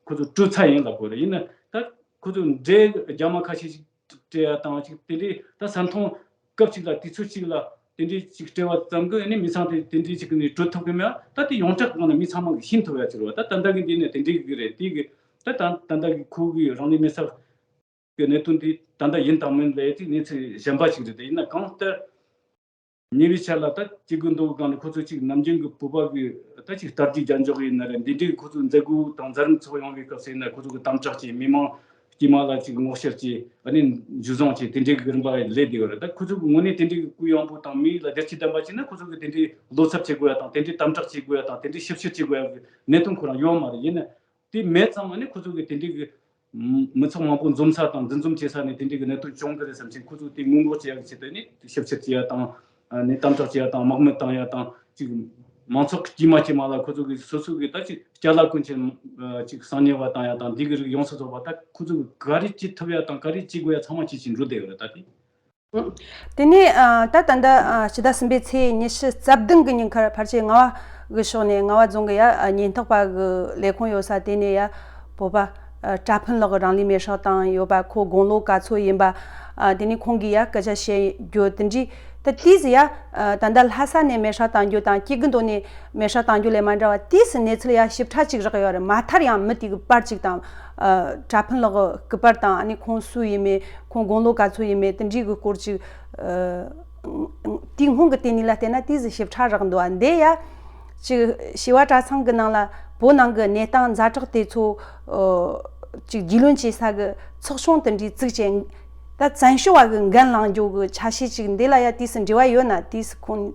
ཁོ་ཚོ་བཀྲུས་ཚར་ཡིན་ལབ་དགོས་རེད། ཡིན་ན་ད་ཁོ་ཚོ་འདྲེ་རྒྱ་མ་ཁ་ཤས་ཤིག་སྤྲད་ཡ་དང་ཅིག་དེ་འདྲའི་ད་ས་མཐོང་སྐབས་ཅིག་ལ་དུས་ཚོད་ཅིག་ལ་དེ་འདྲའི་ཅིག་སྤྲད་པ་ཙམ་གྱིས་ཨ་ནི་མི་ཚང་དེ་དེ་འདྲའི་ཅིག་ནས་གྲོལ་ཐུབ་ཀྱི་མེད། ད་དེ་ཡོངས་གྲགས་སྒང་ནས་མི་ཚང་མ་གིས་ཤེས་ཐུབ་ཡ་ཅིག་རེད་བ། ད་ད་ལྟ་གི་འདི་ནས་དེ་འདྲའི་གི་རེད། དེ་གི་ད་ད་ད་ལྟ་གི་ཁོ་གི་རང་ལུས་མེ་སྲེག་གི་གནད་དོན་འདི་ད་ལྟ་ཡིན་དང་མིན་ལས་ཅིག་གནས་ཚུལ་གཞན་པ་ཞིག་རེད། དེ་ཡིན་ན་གང་ལྟར་ཉེ་བའི་ཆར་ལ་ད་སྐྱེ་རྒུ་མདོ་གི་སྒང་ནས་ཁོ་ཚོ་ཅིག་ནམ་རྒྱུན་གི་བོད་པ་གི་ད་ཅིག་དར་རྒྱས་རྒྱབ་འཇོག་ཡིན་ན་རེད། འདི་འདྲའི་ཁོ་ཚོ་མཛད་སྒོ་དང་མཛད་རིམ་ཚོགས་ཡོང་བའི་སྐབས་སུ་ཡིན་ན་ཁོ་ཚོ་གི་དམ་དྲག་བྱས། མི་མང་དཀྱུས་མ་ལ་ཅིག་ངོ་ཤེས་བྱས། ཨ་ནི་འཇུ་བཟུང་བྱས། དེ་འདྲའི་གི་རིམ་པ་ལས་བསྡད་ཡོད་རེད། ད་ཁོ་ཚོ་གི་དངོས་གནས་དེ་འདྲའི་གི་གུ་ཡངས་པོ་དང་མི་ལ་བདེ་སྐྱིད་ལྡན་པ་བྱས་ན་ཁོ་ཚོ་གི་དེ་འདྲའི་བློ་འཚབ་བྱེད་དགོས་ཡ་དང་དེ་འདྲའི་དམ་དྲག་བྱེད་དགོས་ཡ་གི་གནད་དོན་ཁོ་རང་ཡོད་མ་རེད། ཡིན་ན། དེ་མེད་ཙང་ཨ་ནི་ཁོ་ཚོ་གི་དེ་འདྲའི་གི་མི་ཚོགས་མང་པོ་འཛོམས་ས་དང་འདུ་འཛོམས་བྱེད་ས་ནས་དེ་འདྲའི་གི་གནད་དོན་བྱུང་གི་རེད་བསམ་བྱས། ཁོ་ཚོ་དེ་སྔོན་འགོག་བྱེད་ཡག་གི་ཆེད་དུ་ནི་ཞིབ་བཤེར་བྱེད་ཡ་དང་། ཨ་ནི་དམ་དྲག་བྱེད་ཡ་དང་། དམག་མི་བཏང་ཡ་དང་། ཅིག་མང་ཚོགས་དཀྱུས་མ་དཀྱུས་མ་ལ་ཁོ་ཚོ་གི་སོ་སོ་གི་ད་ཅིག་ཅ་ལག་ཀུན་ཅིག་ཅིག་གསང་ཉུལ་བ་བཏང་ཡ་དང་། འདི་གི་རིགས་ཡོངས་སུ་རྫོགས་པ་ད་ཁོ་ཚོ་གི་ག་རེ་བྱེད་ཐུབ་ཡ་དང་ག་རེ་བྱེད་དགོས་ཡ་ཚང་མ་བྱེད་བཞིན་འགྲོ་བསྡད་ཡོད་རེད་ད་དེ། དེ་ནས་ཨ་ད་ད་ལྟ་ཨ་ཕྱི་ཟླ་གསུམ་པའི་ཚེས་ཉི་ཤུ་རྩ་བདུན་གི་ཉིན་ཁར་ཕལ་ཆེར་རྔ་བ་གི་ཕྱོགས་ནས། རྔ་བ་རྫོང་གི་ཡ་ཨ་ཉེན་རྟོག་པ་གི་ལས་ཁུངས་ཡོད་ས་དེ་ནས་ཡ་བོད་པ་ཨ་གྲྭ་ཕུན་ལགས་རང་ལུས་མེ་སྲེག་བཏང་ཡོད་པ། ཁོ་དགུང་ལོ་ག་ཚོད་ཡིན་པ། ཨ་དེ་ནས་ཁོང་གིས་ཡ་སྐད་ཆ་བཤད་རྒྱུ་དེ་འདྲའི། ད་དུས་སུ་ཡ་ཨ་ད་ལྟ་ལྷ་ས་ནས་མེ་སྲེག་བཏང་རྒྱུ་དང་སྐྱེ་རྒུ་མདོ་ནས་མེ་སྲེག་བཏང་རྒྱུ་ལས་མ་འདྲ་བ། དུས་སུ་གནས་ཚུལ་ཡ་ཞིབ་ཕྲ་ཅིག་རག་ཡོད་རེད། མ་མཐར་ཡང་མི་དེ་གི་པར་ཅིག་དང་། ཨ་གྲྭ་ཕུན་ལགས་གི་པར་དང་། ཨ་ནི་ཁོང་སུ་ཡིན་མིན། ཁོང་དགུང་ལོ་ག་ཚོད་ཡིན་མིན། དེ་འདྲའི་གི་སྐོར་ཅིག་ཨ་དེའི་སྔོན་གི་དེ་ནས་ལ་བལྟས་ན་དེ་ཟིག་ཞིབ་ཕྲ་རག་འདུག་ཨ། འདི་ཡ་ཅིག་བྱེས་པ་གྲྭ་ཚང་གི་ནང་ལ་བོད་ནང་གི་གནས་སྟངས་ཛ་དྲག་དེ་ཚོ་ཨ་ཅིག་རྒྱུས་ལོན་བྱེད་ས་གི་ཚོགས་ཆུང་དེ་འདྲའི་བཙུགས་བྱས། ད་བཙན་བྱོལ་བ་གི་འགན་བླང་རྒྱུ་གི་ཆ་ཤས་ཅིག་འདི་ལ་ཡ་དུས་སུ་འབྲེལ་བ་ཡོད་ན། དུས་སུ་ཁོང་།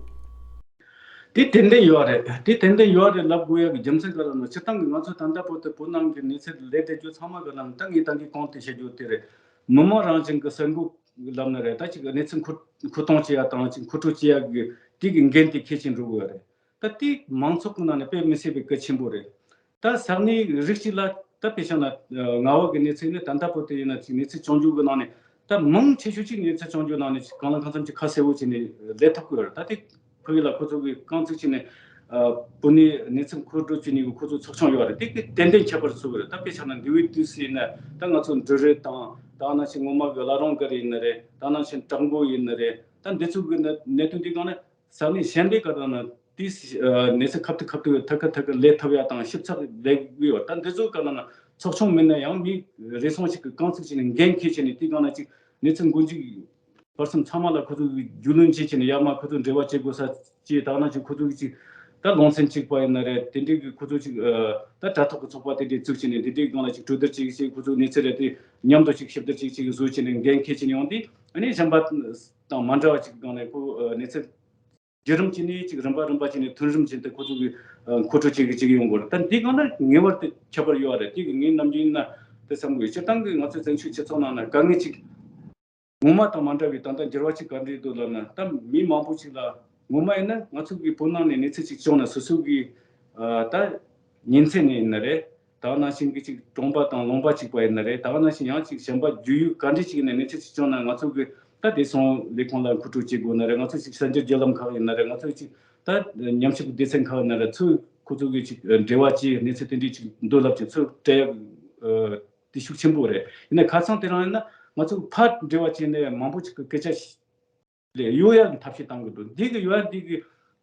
དེ་ཏན་ཏན་ཡོད་རེད། དེ་ཏན་ཏན་ཡོད་རེད་ལབ་དགོས་ཡ་གི་རྒྱུ་མཚན་ག་ལབ་ན། སྤྱིར་བཏང་གི་ང་ཚོ་ད་ལྟ་བར་དུ་བོད་ནང་གི་གནས་ཚུལ་ལས་བསྡད་རྒྱུ་ཚང་མ་ག་ལབ་ན། ད་ངས་ད་གིན་གོང་དུ་བཤད་རྒྱུ་དེ་རེད། མི་མང་རང་བཞིན་གི་གསར་འགོད་ལབ་ན་རེད། ད་ཅིག་གནས་ཚུལ་མཁོ་མཁོ་གཏོང་བྱེད་ཡ་དང་ཅིག་མཁོ་སྤྲོད་བྱེད་ཡ་གི་དེ་གི་འགན་དེ་འཁྱེར་བཞིན་འགྲོ་དགོས་ཡ་རེད། ད་དེ་མང་ཚོགས་ཀྱི་ནང་ནས་དཔེ་མི་སྲིད་པའི་གལ་ཆེན་པོ་རེད། ད་ས་གནས་རིགས་གཅིག་ལ་ད་དཔེ་བཞག་ན། ཨ་རྔ་བ་གི་གནས་ཚུལ་ནི་ད་ལྟ་བར་དུ་ཡིན་ན་ཅིག་གནས་ཚུལ་བྱུང་རྒྱུ་གི་ནང་ནས་ད་མང་ཆེ་ཤོས་ཅིག་གནས་ཚུལ་བྱུང་རྒྱུ་ནང་ནས་ཅིག་གང་ལ་གང་འཚམ་ཅིག་ཁ་གསལ་བོ་བྱས་ནས་ལས་ཐུབ་ཀྱི་ཡོད་རེད། ད་དེ་ཕ་གི་ལ་ཁོ་ཚོ་གི་རྐང་བཙུགས་བྱས་ནས་ཨ་བོད་ནས་གནས་ཚུལ་མཁོ་སྤྲོད་བྱེད་ནས་གི་ཁོ་ཚོ་ཚོགས་ཆུང་ཡོད་རེད། དེ་གི་ཏན་ཏན་ཁྱད་པར་ཚུད་ཀྱི་རེད། ད་དཔེ་བཞག་ན་འདི་བའི་དུས་སུ་ཡིན་ན་ད་ང་ཚོ་འབྲི་རུ་དང་། ད་ནང་བཞིན་སྔོན་མ་གི་བླ་བྲང་སྒར་ཡིན་ན་རེད། ད་ནང་བཞིན་བྲག་འགོ་ཡིན་ན་རེད། ད་འདི་ཚོ་གི་གནད་གནད་དོན་འདི་སྒང་ནས་ས་གནས་གཞན་པའི་ག་རེ་ན་དེ་གནས་ཚུལ་ཁ་ཐུག་ཁ་ཐུག་ཐད་ཀར་ཐད་ཀར་ལས་ཐུབ་ཡ་དང་ཞིབ་ཚགས་ལས་དགོས་ཡོད། ད་འདི་ཚོ་ག་རེ་ན་ཚོགས་ཆུང་མིན་ན་ཡང་མི་རེ་ཟུང་ཞིག་གིས་རྐང་བཙུགས་བྱས་ནས་འགན་འཁྱེར་བྱས་ནས་དེ་སྒང་ན་ཅིག་གནས་ཚུལ་མགོ་མཇུག་བར་གསུམ་ཚང་མ་ལ་ཁོ་ཚོ་གི་རྒྱུས་ལོན་བྱེད་བྱས་ནས་ཡར་མར་ཁོ་ཚོ་འབྲེལ་བ་བྱེད་དགོས་ས་ཅིག་ད་ནང་བཞིན་ཁོ་ཚོ་གི་ཅིག་ད་ལུང་ཚན་གཅིག་པ་ཡིན་ན་རེད། དེ་འདྲའི་གི་ཁོ་ཚོ་ཅིག་ད་དྲ་ཐོག་གི་ཚོགས་པ་དེ་འདྲའི་བཙུགས་བྱས་ནས་དེ་འདྲའི་སྒང་ལ་ཅིག་གྲོས་བསྡུར་ཅིག་བྱས། ཁོ་ཚོ་གནས་ཚུལ་རེད་དེ་མཉམ་དུ་ཅིག་ཞིབ་བསྡུར་ཅིག་ཅིག་བཟོ་བྱས་ནས་འགན་འཁྱེར་བྱས་ནས་ཡོང་དུས། ཨ་ནི་གཞན་པ་དང་མ་འདྲ་བ་ཅིག་སྒང་ནས་ཁོ་གནས་ཚུལ། བརྒྱུད་རིམ་བྱས་ནས་ཅིག་རིམ་པ་རིམ་པ་བྱས་ནས་མཐུན་རིམ་བྱས་ཏེ་ཁོ་ཚོ་གི་ཨ་མཁོ་སྤྲོད་བྱེད་གི་བྱེད་གི་ཡོང་དགོས་རེད། ད་འདི་སྒང་ལ་ངེས་པར་དུ་ཁྱད་པར་ཡོད་རེད། དེ་གི་ངའི་ནམ་རྒྱུན་ན་དེ་བསམ་གི་ཡོད། སྤྱིར་བཏང་གི་ང་ཚོའི་བཙན་བྱོལ་སྤྱི་ཚོགས་ནང་ན་དཀའ་ངལ་ཅིག་ངོ་མ་དང་མ་འདྲ་བའི་ད་ལྟ་འགྱུར་བ་ཅིག་ག་འདྲ་འདུག་ལབ་ན། ད་མི་མང་པོ་ཅིག་ལ་ངོ་མ་ཡིན་ན་ང་ཚོ་གི་བོད་ནང་ནས་གནས་ཚུལ་ཅིག་བྱུང་ན་སོ་སོ་གི་ཨ་ད་ཉིན་མཚན་ནས་ཡིན་ན་རེད། ད་ག་ནང་བཞིན་གྱི་ཅིག་གྲོང་པ་དང་ལུང་པ་གཅིག་པ་ཡིན་ན་རེད། ད་ག་ནང་བཞིན་ཡང་ཅིག་གཞན་པ་རྒྱུས་ཡོད་ག་འདྲ་ཅིག་ཡིན་ན་གནས་ཚུལ་ཅིག་བྱུང་ན་ང་ཚོ་གི་ད་བདེ་སྲུང་ལས་ཁུངས་ལ་མཁོ་སྤྲོད་བྱེད་དགོས་ན་རེད། ང་ཚོ་ཅིག་གསར་འགྱུར་བརྒྱུད་ལམ་ཁག་ཡིན་ན་རེད། ང་ཚོ་ཅིག་ད་ཉམས་ཞིབ་སྡེ་ཚན་ཁག་ཡིན་ན་རེད། ཚོས་ཁོ་ཚོ་གི་ཅིག་འབྲེལ་བ་བྱས་གནས་ཚུལ་དེ་འདྲའི་ཅིག་འདོན་ལབ་ཅིག་ཚོས་སྤྲད་ཡག་དེ་ཤུགས་ཆེན་པོ་རེད། ཡིན་ན་ཁ་སང་དེ་རིང་ཡིན་ན་ང་ཚོ་ཕར་འབྲེལ་བ་བྱས་ནས་མང་པོ་ཅིག་གི་སྐད་ཆ་ལས་གཡོལ་ཡག་གི་ཐབས་ཤེས་བཏང་གི་འདུག་འདི་གི་ཡོད་ཡ་འདི་གི་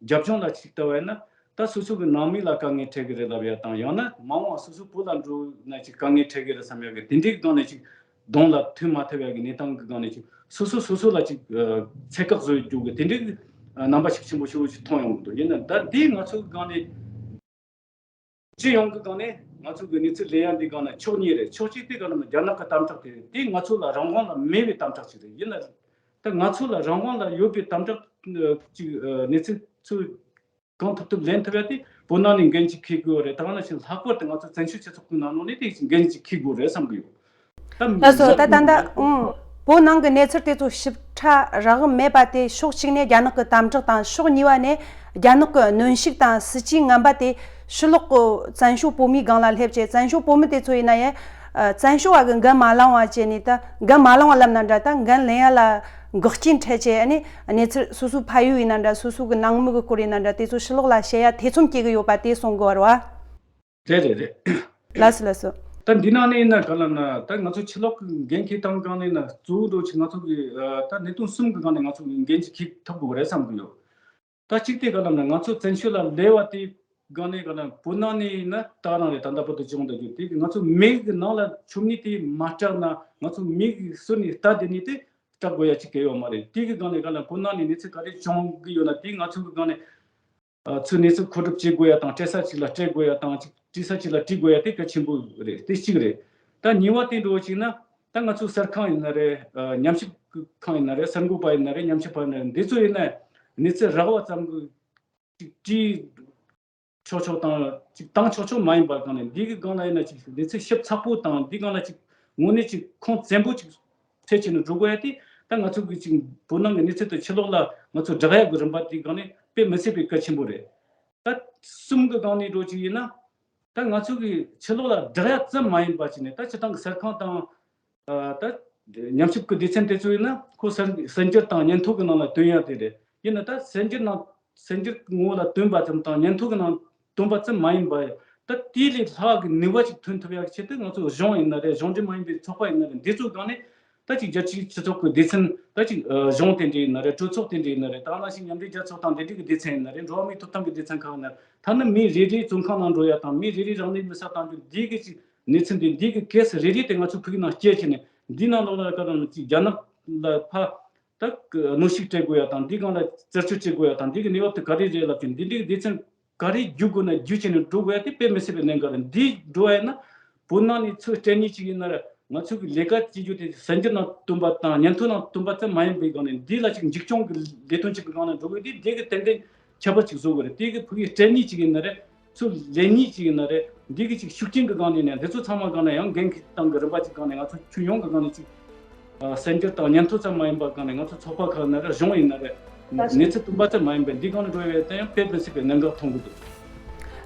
རྒྱབ་ལྗོངས་ལ་ཅིག་ལྟ་བ་ཡིན་ན། ད་སོ་སོ་གི་ནང་མི་ལ་དཀའ་ངལ་འཕྲད་གི་རེད་ལབ་ཡ་དང་། ཡང་ན་མ་འོངས་པ་སོ་སོ་བོད་ལ་འགྲོ་ན་ཅིག་དཀའ་ངལ་འཕྲད་གི་རེད་བསམ་ཡ་གི་དེ་འདྲའི་སྒང་ནས་ཅིག་གདོང་ལ་ཐོན་མ་ཐུབ་ཡ་གི་གནས་སྟངས་གི་སྒང་ནས་ཅིག་སོ་སོ་སོ་སོ་ལ་ཅིག་ཚད་བཀག་བཟོ་རྒྱུ་གི་དེ་འདྲའི་གི་རྣམ་པ་ཤུགས་ཆེན་པོ་ཞིག་ཅིག་མཐོང་ཡོང་གི་འདུག་ཡིན་ན་ད་འདི་ང་ཚོ་གི་སྒང་ནས། སྤྱི་ཡོངས་ཀྱི་སྒང་ནས་ང་ཚོ་གི་གནས་ཚུལ་ལེན་ཡ་འདི་སྒང་ནས་ཕྱོགས་གཉིས་རེད། ཕྱོགས་གཅིག་དེ་ག་ལ་ན་རྒྱ་ནག་གི་དམ་དྲག་དེ་རེད། དེ་ང་ཚོ་ལ་རང་དབང་ལ་མེད་པའི་དམ་དྲག་ཅིག་རེད། ཡིན་ན་ད་ང་ཚོ་ལ་རང་དབང་ལ་ཡོད་པའི་དམ་དྲག་ཅིག་གནས་ཚུལ་ཚོ་གང་ཐུབ་ཐུབ་ལེན་ཐུབ་ཡ་དེ་བོད་ནང་ནས་འགན་ཅིག་འཁྱེར་དགོས་རེད། ད་ག་ནང་བཞིན་ལྷག་པར་དུ་ང་ཚོ་བཙན་བྱོལ་སྤྱི་ཚོགས་ཀྱི་ནང་ལོགས་ནས་དེ་འགན་ཅིག་འཁྱེར་དགོས་རེད་བསམ་གི་ཡོད། ད་ལགས་སོ། ད་ད་ལྟ་ཨང་བོད་ནང་གི་གནས་ཚུལ་དེ་ཚོ་ཞིབ་ཕྲ་རགས་མེད་པ་དེ་ཕྱོགས་གཅིག་ནས་རྒྱ་ནག་གི་དམ་དྲག་དང་། ཕྱོགས་གཉིས་པ་ནས་རྒྱ་ནག་གི་གནོན་ཤུགས་དང་སྲིད་ཇུས་ངན་པ་དེ་ཕྱི་ལོགས་གི་བཙན་བྱོལ་བོད་མིའི་སྒང་ལ་སླེབས་བྱས། བཙན་བྱོལ་བོད་མི་དེ་ཚོ་ཡིན་ན་ཡང་བཙན་བྱོལ་བ་གི་འགན་མ་བླངས་པ་བྱས་ནས། ད་འགན་མ་བླངས་པ་ལབ་ན་འདྲ། ད་འགན་ལེན་ཡ་ལ་འགོག་རྐྱེན་འཕྲད་བྱས། ཨ་ནི་གནས་ཚུལ་སོ་སོའི་ཕ་ཡུལ་ཡིན་ན་འདྲ། སོ་སོ་གི་ནང་མི་གི་སྐོར་ཡིན་ན་འདྲ། དེ་ཚོ་ཕྱི་ལོགས་ལ་བཤད་ཡ་ཐེ་ཚོམ་སྐྱེ་གི་ཡོད་པ་དེ་གསུང་གི་ཡོད་རེད་བ། རེད་རེད་རེད། ལགས་སོ་ལགས་སོ། ད་འདི་ནང་ནས་ཡིན་ན་ག་ལ་ན། ད་ང་ཚོ་ཕྱི་ལོགས་ཀྱི་འགན་འཁྱེར་སྟངས་སྒང་ནས་ན་གཙོ་བོ་འདྲ་ཅིག་ང་ཚོ་གི་ཨ་ད་གནད་དོན་གསུམ་གི་སྒང་ནས་ང་ཚོ་གི་འགན་ཅིག་འཁྱེར་ཐུབ་དགོས་རེད་བསམ་གི་ཡོད། ད་གཅིག་དེ་ག་ལ་ན་ང་ཚོ་བཙན་བྱོལ་ལ་སླེབས་པ་དེ་སྒང་ནས་ག་ལ་བོད་ནང་ནས་ཡིན་ན་ད་རང་རེད། ད་ལྟ་བར་དུ་བྱུང་བསྡད་རྒྱུ་དེ་གི་ང་ཚོ་མི་གི་ནང་ལ་ཆོ་མེད་དེ་མ་སྐྲག་ན། ང་ཚོ་མི་གི་ཟུར་ནས་ལྟ་བསྡད་ནས་དེ་སྐྲག་དགོས་ཡ་ཅིག་གལ་ཡོད་མ་རེད། དེ་གི་སྒང་ནས་ག་ལ་བོད་ནང་ནས་གནས་ཚུལ་ག་རེ་བྱུང་གི་ཡོད་ན་དེ་ང་ཚོ་གི་སྒང་ནས། ཨ་ཚོས་གནས་ཚུལ་མཁོ་སྒྲུབ་བྱེད་དགོས་ཡ་དང་། སྤྲད་ས་ཅིག་ལ་སྤྲད་དགོས་ཡ་དང་། ཅིག་བྲིས་ས་ཅིག་ལ་བྲིས་དགོས་ཡ་དེ་གལ་ཆེན་པོ་རེད། དེ་གཅིག་རེད། ད་གཉིས་པ་དེ་འདྲ་བོ་ཅིག་ན། ད་ང་ཚོ་གསར་ཁང་ཡིན་ན་རེད། ཨ་ཉམས་ཞིབ་ཁང་ཡིན་ན་རེད། གསར་འགོད་པ་ཡིན་ན་རེད། ཉམས་ཞིབ་པ་ཡིན་ན་རེད། འདི་ཚོ་ཡིན་ན་གནས་ཚུལ་རགས་པ་ཙམ་གྱི་ཅིག་བྲིས་ཆོག་ཆོག་དང་ཅིག་བཏང་ཆོག་ཆོག་མ་ཡིན་པ་སྒང་ནས། འདི་གི་སྒང་ལ་ཡིན་ན་ཅིག་གནས་ཚུལ་ཞིབ་ཚགས་པོ་དང་། འདི་སྒང་ལ་ཅིག་དངོས་གནས་ཅིག་ཁུངས་བཙན་པོ་ཅིག་ཐེ་བྱས་ནས་འགྲོ་དགོས་ཡ་དེ། ད་ང་ཚོ་གི་ཅིག་བོད་ནང་གི་གནས་ཚུལ་དེ་ཕྱི་ལོགས་ལ་ང་ཚོ་བསྒྲགས་ཡ་གི་རིམ་པ་དེ་སྒང་ནས་དཔེ་མི་སྲིད་པའི་གལ་ཆེན་པོ་རེད། ད་གསུམ་གི་སྒང་ནས་འགྲོ་ཅིག་ཡིན་ན། ད་ང་ཚོ་གི་ཕྱི་ལོགས་ལ་བསྒྲགས་ཡ་ཙམ་མ་ཡིན་པ་བྱས་ནས། ད་སྤྱིར་བཏང་གི་གསར་ཁང་དང་། ཨ་ད་ཉམས་ཞིབ་ཀྱི་སྡེ་ཚན་དེ་ཚོ་ཡིན་ན་ཁོ་གསར་གསར་འགྱུར་དང་སྙན་ཐོ་གི་ནང་ལ་བཏོན་ཡ་དེ་རེད། ཡིན་ན་ད་གསར་འགྱུར་ནང་གསར་འགྱུར་ངོ་ལ་བཏོན་པ་ཙམ་དང་སྙན་ཐོ་གི་ནང་བཏོན་པ་ཙམ་མ་ཡིན་པ། ད་དེ་ལས་ལྷག་གི་ནུས་པ་ཅིག་ཐོན་ཐུབ་ཡ་གི་ཆེད་དུ་ང་ཚོ་གཞུང་ཡིན་ན་རེད། གཞུང་འབྲེལ་མ་ཡིན་པའི་ཚོགས་པ་ཡིན་ན་རེད། འདི་ཚོའི་སྒང་ནས་ད་ཅིག་རྒྱལ་སྤྱིའི་སྤྱི་ཚོགས་ཀྱི་སྡེ་ཚན། ད་ཅིག་ཨ་གཞུང་དེ་འདྲ་ཡིན་ན་རེད། གྲོས་ཚོགས་དེ་འདྲ་ཡིན་ན་རེད། ད་ག་ནང་བཞིན་མཉམ་འབྲེལ་རྒྱལ་ཚོགས་དང་དེ་འདྲའི་གི་སྡེ་ཚན་ཡིན་ན་རེད། འགྲོ་བ་མིའི་ཐོབ་ཐང་གི་སྡེ་ཚན་ཁག་ཡིན་ན་རེད། ཐ་ན་མིའི་རེ་རེའི་བཙོན་ཁང་ནང་འགྲོ་ཡ་དང་། མིའི་རེ་རེའི་རང་ལུས་མེར་སྲེག་བཏང་རྒྱུ་འདི་གི་ཅིག་གནས་ཚུལ་འདི། འདི་གི་གེ་སི་རེ་རེ་དེ་ང་ཚོ་ཕ་གི་ནང་སྐྱེལ་བྱས་ནས། འདི་ནང་ལོགས་ལ་ག་རེ་ཅིག་རྒྱ་ནག་ལ་ཕར་ད་གནོན་ཤུགས་སྤྲད་དགོས་ཡ་དང་། འདི་སྒང་ལ་རྩད་གཅོད་བྱེད་དགོས་ཡ་དང་། འདི་གི་གནས་བབ་དེ་ག་རེ་རེད་ལབ་ཀྱི། འདི་འདྲའི་སྡེ་ཚན་ག་རེ་བརྒྱུད་དགོས་ན་བརྒྱུད་བྱས་ནས་འགྲོ་དགོས་ཡ་དེ་དཔེ་མི་སྲིད་པའི་གནད་འགག་རེད། འདི་འགྲོ་བ་ཡིན་ན་བོད་ནང་ནས་ཚུར་སྤྲད་ནི་ཅིག་ཡིན་ན་རེད། ང་ཚོ་གི་ལས་ཀ་བྱེད་རྒྱུ་དེ་གསར་འགྱུར་ནང་བཏོན་པ་དང་སྙན་ཐོ་ནང་བཏོན་པ་ཙམ་མ་ཡིན་པའི་སྒང་ནས། འདི་ལ་ཅིག་འཇིགས་སྐྱོང་གི་ལས་དོན་ཅིག་གི་སྒང་ནས་འགྲོ་དགོས་དུས། འདི་གི་ཏན་ཏན་ཁྱད་པར་ཅིག་བཟོ་དགོས་རེད། དེ་གི་ཕ་གིའི་སྤྲད་ནི་ཅིག་ཡིན་ན་རེད། ཚུར་ལེན་ནི་ཅིག་ཡིན་ན་རེད། འདི་གི་ཅིག་ཤུགས་རྐྱེན་གི་སྒང་ནས་ནས། འདི་ཚོ་ཚང་མ་སྒང་ནས། ཡང་འགན་འཁྱེར་སྟངས་གི་རིམ་པ་ཅིག་སྒང་ནས། ང་ཚོ་ཁྱོན་ཡོངས་གི་སྒང་ནས་ཅིག་ཨ་གསར་འགྱུར་དང་སྙན་ཐོ་ཙམ་མ་ཡིན་པ་སྒང་ནས། ང་ཚོ་ཚོགས་པ་ཁག་ཡིན་ན་རེད། གཞུང་ཡིན་ན་རེད། གནས་ཚུལ་བཏོན་པ་ཙམ་མ་ཡིན་པའི་འདི་སྒང་ནས་འགྲོ་བའི་དེ་ཡང་དཔེ་མི་སྲིད་པའི་གནད་འགག་མཐོང་གི་འདུག་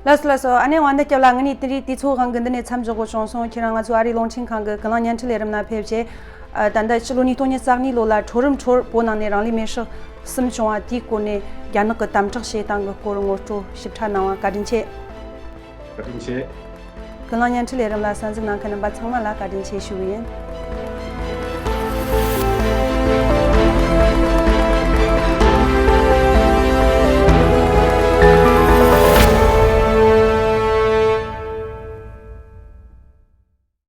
ལགས་སོ་ལགས་སོ། ཨ་ནེ་དབང་འདུས་སྐྱབས་ལགས། ངེད་གཉིས་དེ་རིང་དུས་ཚོད་དབང་གིས་འདི་ནས་མཚམས་འཇོག་དགོས་བྱུང་སོང་། ཁྱེད་རང་ང་ཚོའི་ཨ་རིའི་རླུང་འཕྲིན་ཁང་གི་ཀུན་གླེང་བརྙན་འཕྲིན་ལས་རིམ་ནང་ཕེབས་བྱས། ཨ་ད་ལྟ་ཕྱི་ལོ་ཉིས་སྟོང་ཉི་ཤུ་རྩ་གཉིས་ལོ་ལ་ཁྲོ་རུམ་ཁྲོད་བོད་ནང་ནས་རང་ལུས་མེར་སྲེག་གསུམ་བྱུང་བ་དེའི་སྐོར་ནས། རྒྱ་ནག་གི་དམ་དྲག་བྱེད་སྟངས་ཀྱི་སྐོར་ངོ་སྤྲོད་ཞིབ་ཕྲ་གནང་བ་བཀའ་དྲིན་ཆེ། བཀའ་དྲིན་ཆེ། ཀུན་གླེང་བརྙན་འཕྲིན་ལས་རིམ་ལ་གསན་གཟིགས་གནང་མཁན་རྣམ་པ་ཚང་མ་ལ་བཀའ་དྲིན་ཆེ་ཞུ་གི་ཡིན།